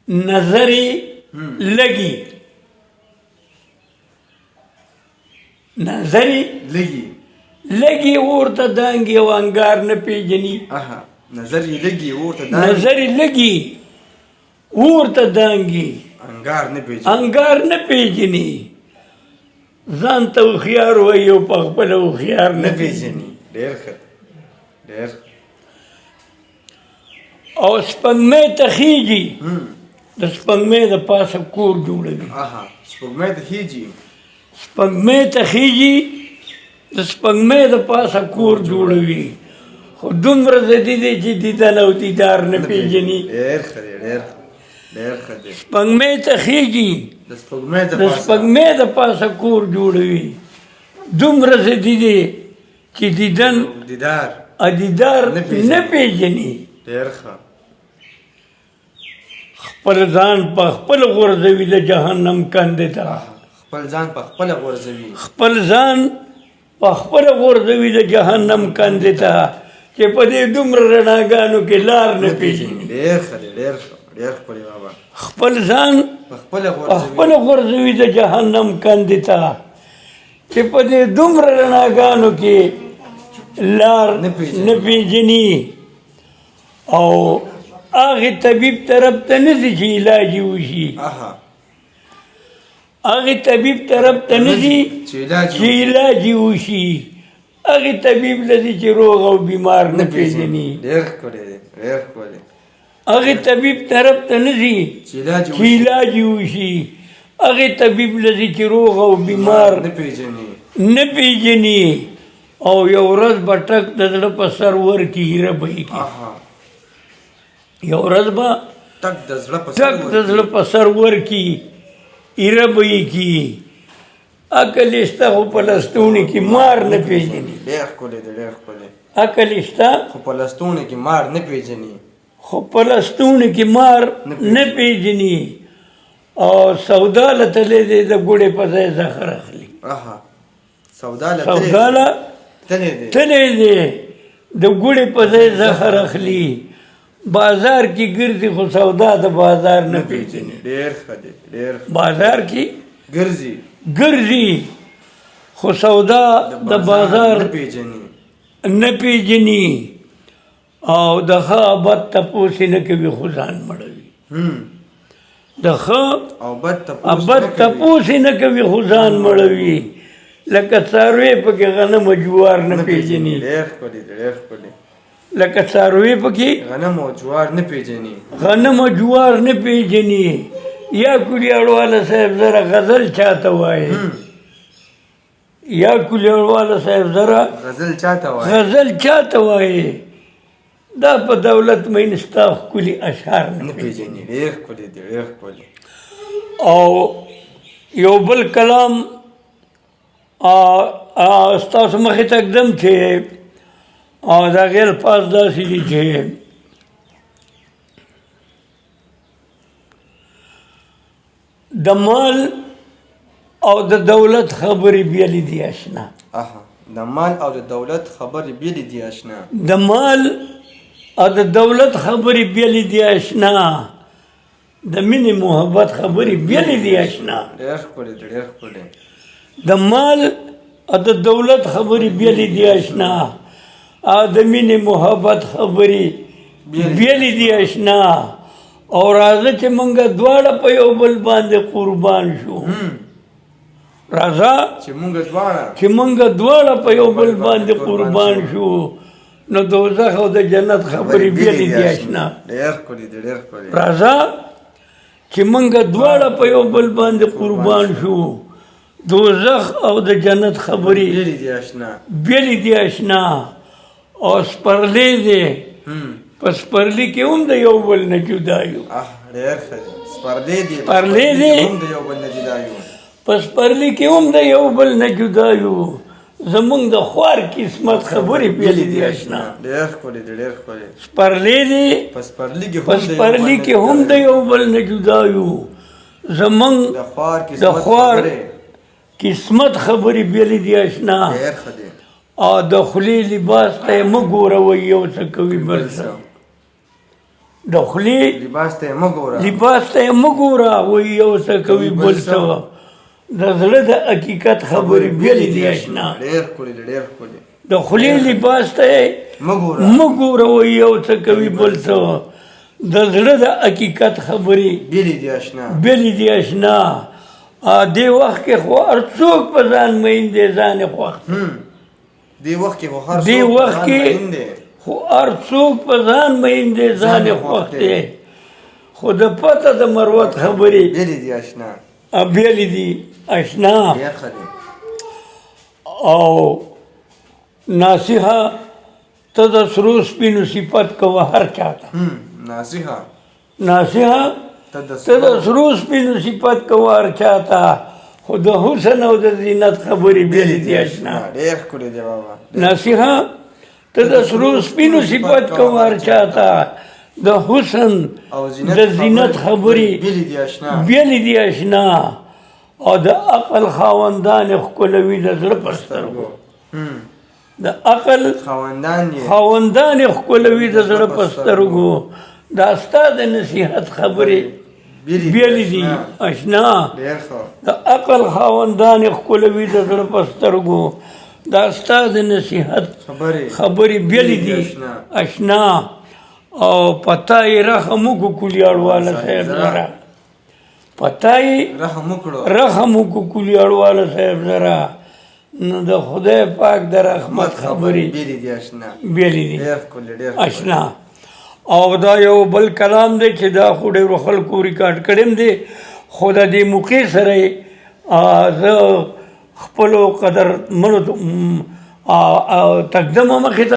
نظر یې لګي، نظر یې لګي، لګي اور ته دانګي او انګار نه پېژني. نظر یې لګي اور ته دانګي، نظر یې لګي اور ته دانګي، انګار نه پېژني، انګار نه پېژني. ځان ته هوښیار وایي او په خپله هوښیار نه پېژني. ډېر ښه، ډېر ښه. او سپوږمۍ ته خېژي، د سپوږمۍ د پاسه کور جوړوي. سپوږمۍ ته خېژي، سپوږمۍ ته خېژي، د سپوږمۍ د پاسه کور جوړوي، خو دومره ضدي دی چې دیدن او دیدار نه پېژني. ډېر ښه دی، ډېر ښه، ډېر ښه دی. سپوږمۍ ته خېژي، د سپوږمۍ د د سپوږمۍ د پاسه کور جوړوي، دومره ضدي دی چې دیدن دیدار دیدار نه پېژني. ډېر ښه. خپل ځان په خپل غورځوي د جهنم کندې ته. خپل ځان په خپله غورځوي، خپل ځان په خپله غورځوي د جهنم کندې ته، چې په دې دومره رڼاګانو کې لار نه پېژني. ډېر ښه دی، ډېر ښه، ډېر ښکلی بابا. خپل ځان په خپله په خپله غورځوي د جهنم کندې ته، چې په دې دومره رڼاګانو کې لار نه پېژني. او هغې طبیب طرف ته نه ځي چې علاج یې وشي، هغې طبیب طرف ته نه ځي چې علاج یې وشي، هغې طبیب له ځي چې روغ او بیمار نه پېژني. ډېر ښکلی دی، ډېر ښکلی. هغې طبیب طرف ته نه ځي چې علاج یې وشي، هغې طبیب له ځي چې روغ او بیمار نه پېژني، نه پېژني. او یو ورځ به ټک د زړه په سر ورکړي، هیره به یې کړي. یو ورځ به ټک د زړه په سر ورکړي، هیره به یې کړي. عقل یې شته خو په لستوڼي کې مار نه پېژني. ډېر ښکلی دی، ډېر ښکلی. عقل یې شته خو په لستوڼي کې مار نه پېژني، خو په لستوڼي کې مار نه پېژني. او سودا له تللی دی د ګوړې په ځای زهر اخلي. سودا له تللی دی د ګوړې په ځای زهر اخلي. بازار کې ګرځي خو سودا د بازار نه پېژني. ډېر ښه دی، ډېر ښه. بازار کې ګرځي، ګرځي خو سودا د بازار نه پېژني. او د ښه او بد تپوس یې نه کوي خو ځان مړوي. د ښه او بد تپوس یې نه کوي خو ځان مړوي. لکه څاروی پکې غنم او جوار نه پېژني. ډېر ښکلی دی، ډېر ښکلی. لکه څاروی پکې غنم او جوار نه پېژني، غنم او جوار نه پېژني. یا کلیاړواله صاحب زره غزل چاته وایي، یا کلیاړواله صاحب زره غزل چاته وایي، غزل چاته وایي. دا په دولت مین ستا ښکلي اشعار نه پېژني. ډېر ښکلی دی، ډېر ښکلی. او یو بل کلام ستاسو مخې ته ږدم چې د هغې الفاظ داسې دي چې د مال او د دولت خبرې بیلې دي اشنا. د مال او د دولت خبرې بیلې دي اشنا، د مال او د دولت خبرې بیلې دي اشنا، د مینې محبت خبرې بیلې دي اشنا. ډېر ښکلی دی، ډېر ښکلی. د مال او د دولت خبرې بیلې دي اشنا، او د مینې محبت خبرې بیلې دي اشنا. او راځه چې موږ دواړه په یو بل باندې قربان شو، راځه چې موږ دواړه په یو بل باندې قربان شو، نو دوزخ او د جنت خبرې بیلې دي اشنا. ډېر ښکلی دی، ډېر ښکلی. راځه چې موږ دواړه په یو بل باندې قربان شو، دوزخ او د جنت خبرې بیلې دي اشنا. او سپرلی دی، په سپرلي کې هم د یو بل نه جدا یو. ډېر ښه دی. سپرلی دی، سپرلی دی، هم د یو بل نه جدا یو. په سپرلي کې هم د یو بل نه جدا یو. زمونږ د خوار قسمت خبرې بیلې دي اشنا. ډېر ښکلی دی، ډېر ښکلی. سپرلی دی، په سپرلي کې هم د یو بل نه جدا یو. زمونږ د خوار قسمت خبرې بیلې دي اشنا. ډېر ښه دی. او د خولې لباس ته یې مه ګوروئ، یو څه کوي بل څه. د خولې لباس ته یې مه ګوره. لباس ته یې مه ګوره، وایي یو څه کوي بل څه. د زړه د حقیقت خبرې بېلې دي اشنا. ډېر ښکلي دي، ډېر ښکلي. د خولې لباس ته یې مه ګوره، مه ګوره، وایي یو څه کوي بل څه. د زړه د حقیقت خبرې بېلې دي اشنا. بېلې دي اشنا. دې وخت کې خو هر څوک په ځان مین دی، ځان یې خوښ دی. دې وخت کې خو هر دې څوک په وخت ځان کې مین دی، خو هر څوک په ځان مین دی، ځان یې خوښ دی، خو د پته د مروت خبرې بېلې دي اشنا. بېلې دي اشنا. ډېر ښه دی. او ناصحه ته د سرو سپینو صفت کوه هر چاته. ناصحه ناصحه ته د ته د سرو سپینو صفت کوه هر چاته، خو د حسن او د زینت خبرې بېلې دي اشنا. ډېر ښکلی دی بابا. نصیحه ته د سرو سپینو صفت کوه هر چاته، د حسن او زینت د زینت خبرې بېلې دي اشنا. بېلې دي اشنا. او د عقل خاوندان یې ښکلوي د زړه په سترګو. د عقل خاوندان یې خاوندان یې ښکلوي د زړه په سترګو، دا ستا د نصیحت خبرې بېلې دي اشنا. ډېر ښه. د عقل خاوندان یې ښکلوي د زړه په سترګو، دا ستا د نصیحت خبرې خبرې بېلې دي اشنا. او پتا یې رحم وکړو کلیاړواله صاحب زره، پتا یې رحم وکړو، رحم وکړو کلیاړواله صاحب زره، نو د خدای پاک د رحمت خبرې بېلې دي اشنا. بېلې دي ډېر ښکلي، ډېر اشنا. او دا یو بل کلام دی چې دا خو ډېرو خلکو ریکارډ کړی هم دی، خو د دې موقع سره یې زه خپلو قدرمنو تقدمه مخې ته